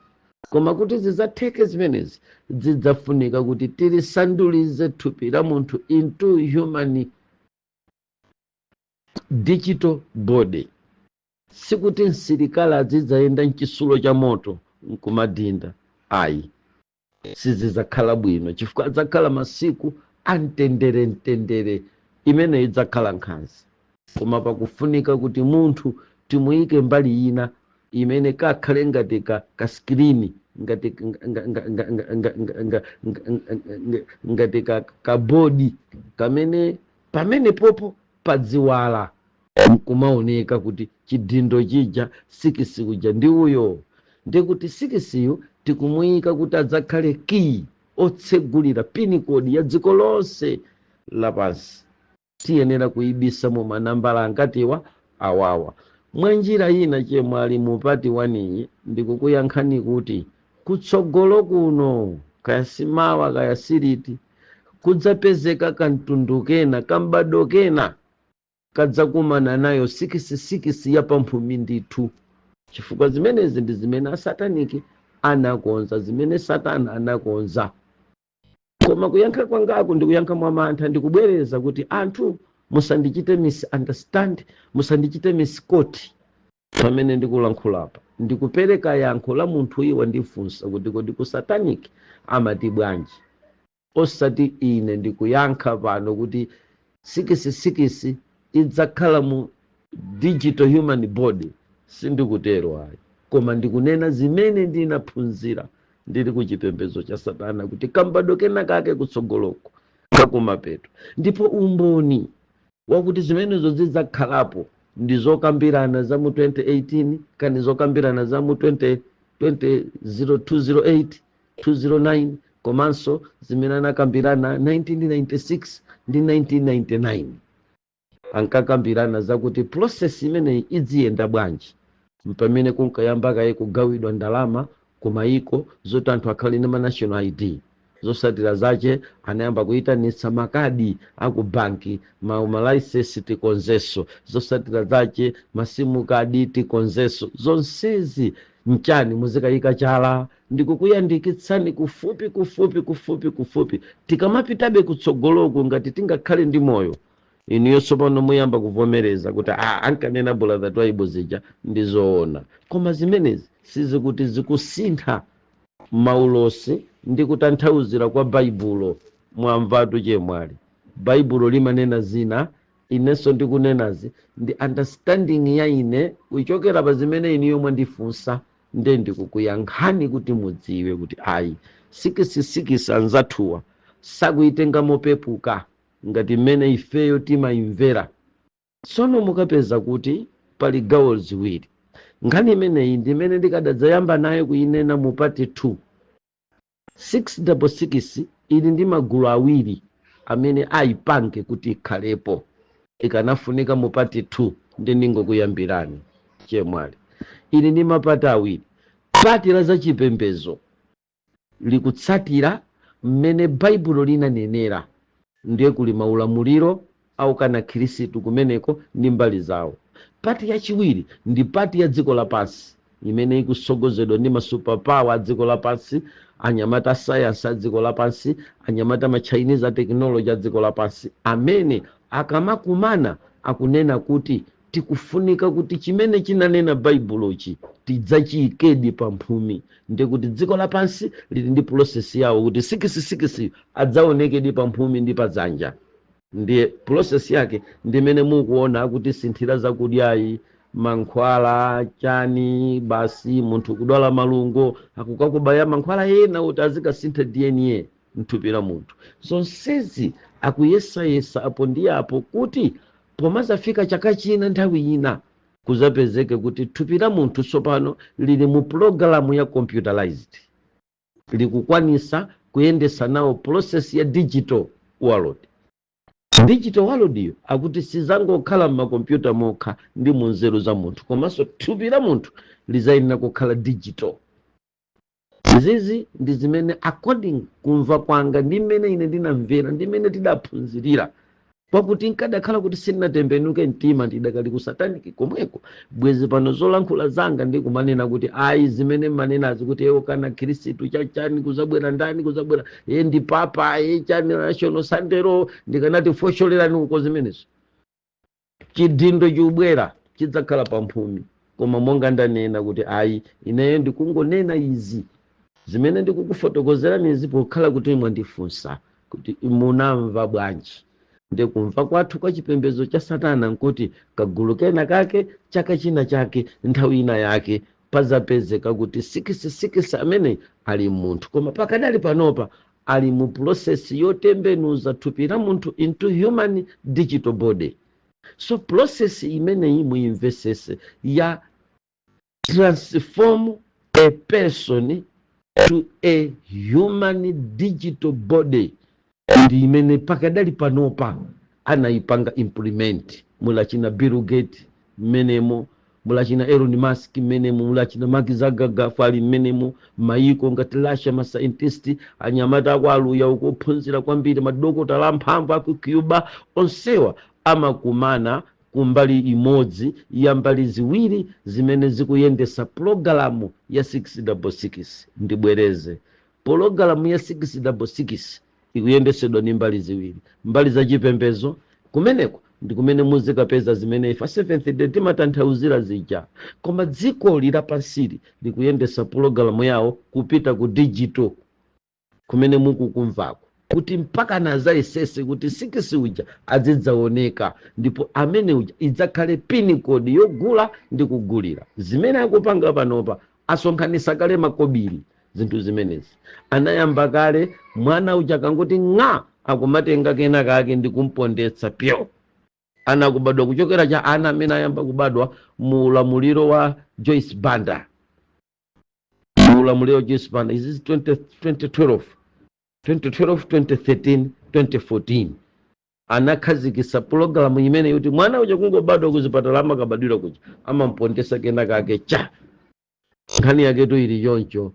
koma kuti zidzatheke zimenezi zidzafunika kuti tilisandulize thupi la munthu into human digital body. Sikuti msilikali azidzayenda mchisulo cha moto nkumadinda, ayi, sizidzakhala bwino, chifukwa adzakhala masiku amtendere mtendere, imene idzakhala nkhanza. Koma pakufunika kuti munthu timuyike mbali ina imene kakhale ngati ka screen, ngati ngati ka board kamene pamene popo padziwala nkumaoneka kuti chidindo chija 6 kuja ndi uyo, ndikuti 6 yu tikumuyika kuti adzakhale key otsegulira pin code ya dziko lonse lapansi. Tiyenera kuyibisa mu manambala angatiwa awawa. Mwa njira ina, chemwali, mu part 1 iyi ndikukuyankhani kuti kutsogolo kuno, kaya simawa kaya siliti, kudzapezeka kamtundu kena, kambado kena kadzakumana nayo 66 ya pamphumi ndithu, chifukwa zimenezi ndi zimene a satanic anakonza, zimene satana anakonza. Koma kuyankha kwangaku ndikuyankha mwa mantha, ndikubwereza kuti anthu musandichite misunderstand, musandichite misquote pamene ndikulankhulapa. Ndikupereka yankho la munthu iwa ndifunsa kuti kodi ku satanic amati bwanji, osati ine ndikuyankha pano kuti 66 idzakhala mu digital human body. Sindikutero ayi, koma ndikunena zimene ndinaphunzira ndili ku chipembedzo cha satana, kuti kambado kena kake kutsogoloko kakumapeto. Ndipo umboni wakuti zimenezo zidzakhalapo ndi zokambirana za mu 2018, kani zokambirana za mu 20 2008 209, komanso zimene anakambirana 1996 ndi 1999. Ankakambirana zakuti process imeneyi idziyenda bwanji, mpamene kunkayamba kaye kugawidwa ndalama kumayiko zoti anthu akhale ndi ma national ID. Zosatira zache anayamba kuyitanitsa makadi aku banki, ma license tikonzenso. Zosatira zache ma SIM card tikonzenso. Zonsezi mchani? Muzikayika chala. Ndikukuyandikitsani kufupi kufupi kufupi kufupi. Tikamapitabe kutsogoloku, ngati tingakhale ndi moyo, inuyo tsopano muyamba kuvomereza kuti ah, ankanena Brother Twaibu zija ndi zoona. Koma zimenezi sizikuti zikusintha maulosi ndi kutanthauzira kwa Baibulo. Mwamvatu chemwali, Baibulo limanena zina, inenso ndikunenazi ndi understanding ya ine kuchokera pa zimene inu yomwe ndifunsa, nde ndikukuyankhani kuti mudziwe kuti ayi, 66 anzathuwa sakuyitenga mopepuka ngati mmene ifeyo timayimvera. Tsono mukapeza kuti pali gawo ziwiri. Nkhani imeneyi ndimene ndikadadzayamba nayo kuyinena mu part 2. 666 ili ndi magulu awiri amene ayipange kuti ikhalepo. Ikanafunika mu part 2, ndi ndingokuyambirani chemwali. Ili ndi ma part awiri. Part la zachipembezo likutsatira mmene Baibulo linanenera, ndiye kuli maulamuliro aukana Khristu kumeneko ndi mbali zawo. Part yachiwiri ndi part ya dziko lapansi imene ikusogozedwa ndi ma superpower a dziko lapansi, anyamata a sayansi a dziko lapansi, anyamata ma Chinese a technology a dziko lapansi, amene akamakumana akunena kuti tikufunika kuti chimene chinanena Baibulochi tidzachiyikedi pamphumi. Ndiye kuti dziko lapansi lili ndi process yawo kuti 66 adzaonekedi pamphumi ndi padzanja. Ndiye process yake ndimene mukuona akuti sinthira zakudyayi, mankhwala chani, basi munthu kudwala malungo akukakubaya mankhwala ena kuti azikasintha DNA mthupi la munthu. Zonsezi akuyesayesa apo ndi apo kuti pomazafika chaka china, nthawi ina, kuzapezeke kuti thupi la munthu tsopano lili mu pulogalamu ya computerized, likukwanisa kuyendesa nawo process ya digital world. Digital world iyo akuti sizangokhala m'makompyuta mokha ndi mu nzeru za munthu, komanso thupi la munthu lizayenera kukhala digital. Izizi ndi zimene, according kumva kwanga ndi mmene ine ndinamvera ndi mmene tidaphunzirira, pakuti nkadakhala kuti sindinatembenuke mtima, ndidakali ku satanic komweko, bwezi pano zolankhula zanga ndikumanena kuti ayi, zimene mmanenazi kuti ewo kana Khristu chachani, kuzabwera ndani, kuzabwera ye ndi papa ye chani, national sandero, ndikanati fosholerani uko zimenezo. Chidindo chikubwera, chidzakhala pamphumi. Koma monga ndanena kuti ayi, ineyo ndikungonena izi zimene ndikukufotokozerani izi pokhala kuti mwandifunsa kuti munamva bwanji. Ndikumva kwathu kwa chipembedzo cha satana nkuti kagulu kena kake, chaka china chake, nthawi ina yake, pazapezeka kuti 66 amene ali munthu, koma pakadali panopa ali mu process yotembenuza thupi la munthu into human digital body. So process imeneyi muimvesese, ya transform a person to a human digital body, ndi imene pakadali panopa anayipanga implement. Mulachina Bill Gates mmenemo, mulachina Elon Musk mmenemo, mulachina Mark Zuckerberg ali mmenemo, mayiko ngati Russia, ma scientist, anyamata ako aluya ukuphunzira kwambiri, madokotala amphamvu aku Cuba, onsewa amakumana kumbali imodzi ya mbali ziwiri zimene zikuyendesa pulogalamu ya 666. Ndibwereze, pulogalamu ya 666 ikuyendesedwa ndi mbali ziwiri, mbali zachipembezo. Kumeneko ndi kumene muzikapeza zimene ife Seventh Day timatanthauzira zija. Koma dzikoli lapansili likuyendesa pulogalamu yawo kupita ku digital, kumene mukukumvako kuti mpaka nazayesese kuti 6 uja azidzaoneka, ndipo amene uja idzakhale pin code yogula ndi kugulira. Zimene akupanga panopa, asonkhanisa kale makobiri. Zinthu zimenezi anayamba kale. Mwana uja akangoti ng'a, akumatenga kena kake ndi kumpondetsa pyo. Ana akubadwa kuchokera cha ana amene ayamba kubadwa mu ulamuliro wa Joyce Banda, mu ulamuliro wa Joyce Banda, izi 20, 2012, 2012, 2013, 2014, anakhazikitsa pulogalamu imene kuti mwana uja kungobadwa kuzipatala, amakabadwira kuja, amampondesa kena kake cha. Nkhani yaketu ili choncho,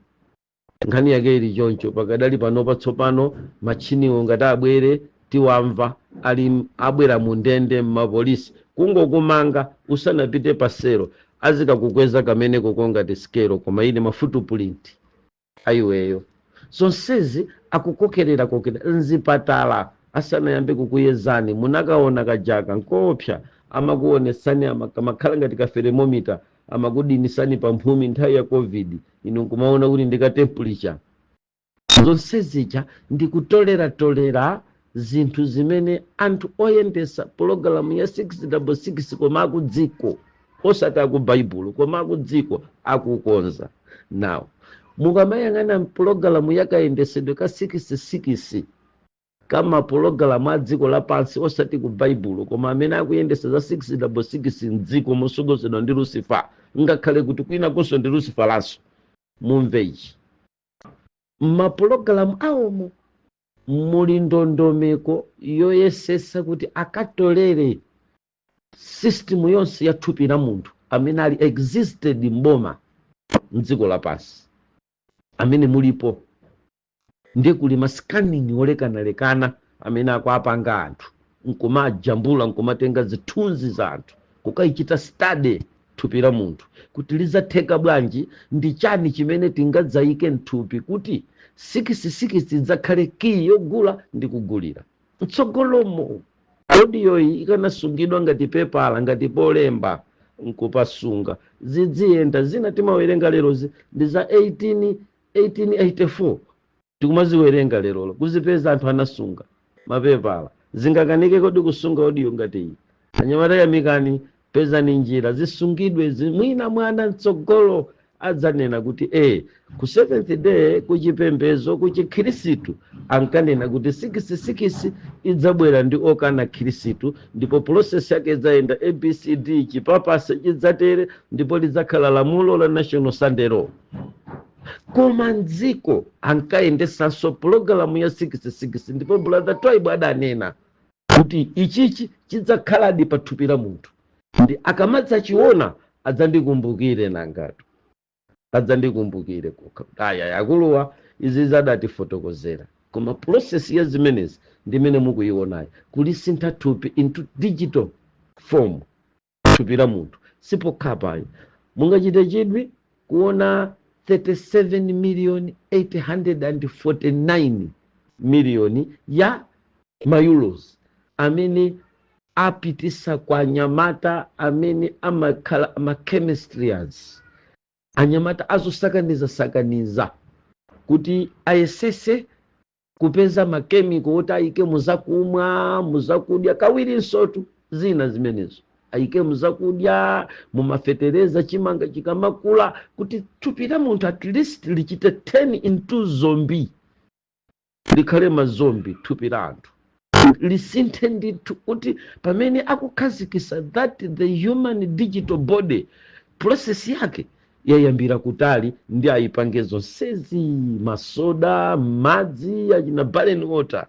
nkhani yake ili choncho pakadali panopa. Tsopano machiniwo ngati abwere, tiwamva ali abwera mu ndende mmapolisi, kungokumanga usanapite pasero, azikakukweza kameneko kongati sikelo, koma ili ma footprint ayiweyo. Zonsezi akukokerera kokera mzipatala asanayambe kukuyezani. Munakaona kajaka nkopsa, amakuonesani, amakhala ngati ka thermometer, amakudinisani pamphumi nthawi ya COVID, inu nkumaona kuti ndika temperature. Zonse zija ndikutoleratolera zinthu zimene anthu oyendesa pulogalamu ya 666, koma akudziko, osati aku Baibulo, koma akudziko, akukonza nawo. Mukamayang'ana pulogalamu yakayendesedwe ka 66. Ka mapologalamu a dziko lapansi, osati ku Baibulo, koma amene akuyendesa za 666 mdziko mosogozedwa ndi Lucifer, ngakhale kuti kwinakonso ndi Luciferanso. Mumve ichi: mmapologalamu awomo muli ndondomeko yoyesesa kuti akatolere system yonse ya thupi la munthu amene ali existed mboma mdziko lapansi amene mulipo. Ndiye kuli ma scanning olekanalekana amene akuapanga anthu, nkumajambula, nkumatenga zithunzi za anthu, kukayichita study thupi la munthu kuti lizatheka bwanji, ndi chani chimene tingadzayike mthupi kuti 66 idzakhale key yogula ndi kugulira mtsogolomo. Audio yi ikanasungidwa ngati pepala, ngati polemba, nkupasunga, zidziyenda. Zina timawerenga lerozi ndi za 18 1884, tikumaziwerenga lerolo, kuzipeza anthu anasunga mapepala. Zingakanike kodi kusunga audio ngati iyi? Anyamata, yamikani, pezani njira zisungidwe. Zimwina mwana mtsogolo adzanena kuti ku Seventh Day, kuchipembezo, kuchikhirisitu ankanena kuti 66 idzabwera ndi okana Khirisitu, ndipo process yake idzayenda ABCD, chipapase chidzatere, ndipo lidzakhala lamulo la National Sunday Law. Koma mdziko ankayendesanso pulogalamu ya 66, ndipo Brother Twaibu adanena kuti ichichi chidzakhaladi pa thupi la munthu, ndi akamadzachiona adzandikumbukire. Nangatu adzandikumbukire kokha kuti aya akuluwa izi zadatifotokozera. Koma process ya zimenezi ndimene mukuyionayo, kulisintha thupi into digital form, thupi la munthu. Sipokhapayi, mungachite chidwi kuona 37 million 849 miliyoni ya ma euros amene apitisa kwa anyamata amene amakhala ma chemistrians, anyamata azosakaniza sakaniza, kuti ayesese kupeza ma chemical oti ayike muzakumwa, muzakudya, kawirinsotu zina zimenezo ayike muzakudya, mumafetereza, chimanga chikamakula, kuti thupi la munthu at least lichite turn into zombie, likhale ma zombie. Thupi la anthu lisinthe ndithu, kuti pamene akukhazikisa that the human digital body, process yake yayambira kutali ndi ayipange zonsezi, masoda, madzi achina Balen water,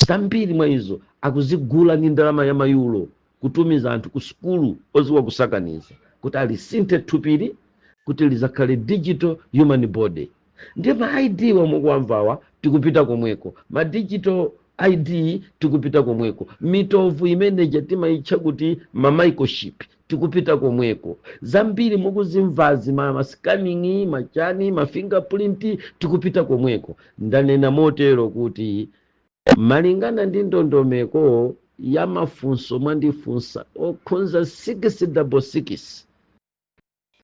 zambiri mwa izo akuzigula ndi ndalama ya ma euro, kutumiza anthu ku sukulu oziwa kusakaniza kuti alisinthe thupili kuti lizakhale digital human body. Ndiye ma ID wamukuwamvawa, tikupita komweko. Ma digital ID, tikupita komweko. Mitovu imeneja timayitcha kuti ma microchip, tikupita komweko. Zambiri mukuzimvazi, ma scanning, machani, ma fingerprint, tikupita komweko. Ndanena motero kuti malingana ndi ndondomeko ya mafunso mwandifunsa okhunza 666,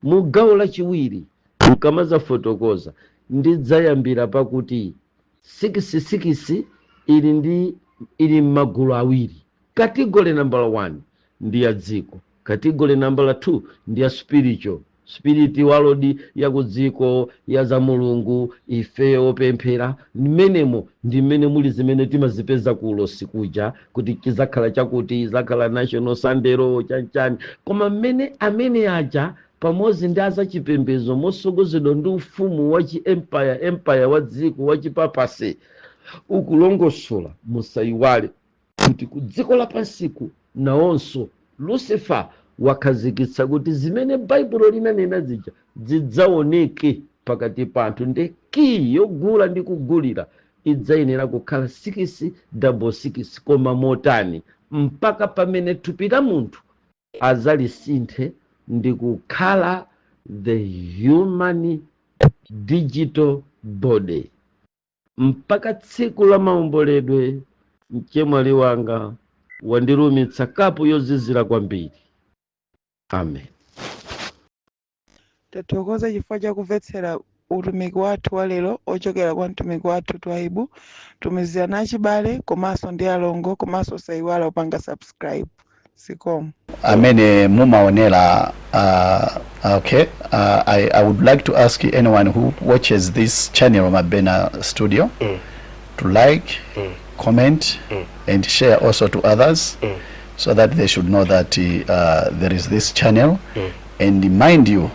mu gawo lachiwiri mukamazafotokoza ndidzayambira pakuti 66 ili ndi ili m'magulu awiri. Category number 1 ndi ya dziko, category number 2 ndi ya spiritual, spirit world, ya ku dziko, ya za Mulungu. Ife opemphera, mmenemo ndi mmene muli zimene timazipeza kuulosi kuja, kuti chizakhala chakuti izakhala National Sunday Law, chanchani. Koma mmene amene aja pamodzi ndi azachipembedzo mosogozedwa ndi ufumu wa chi empire, empire wa dziko wa chipapase ukulongosola, musayiwale kuti ku dziko lapansiku nawonso Lucifer wakhazikitsa kuti zimene Baibulo linanena zija zidzaoneke pakati pa anthu, ndi key yogula ndi kugulira idzayenera kukhala 666. Koma motani? Mpaka pamene thupi la munthu azalisinthe ndi kukhala the human digital body, mpaka tsiku la maomboledwe. Mchemwali wanga wandilumitsa kapu yozizira kwambiri. Amen. Tathokoza chifukwa chakumvetsera utumiki wathu wa lero ochokera kwa mtumiki wathu Twaibu. Tumizirani achibale komanso ndi alongo, komanso usayiwala kupanga subscribe. Zikomo. Amene mumaonera, okay, I would like to ask anyone who watches this channel, Mabena Studio, to like comment and share also to others so that they should know that there is this channel. And mind you,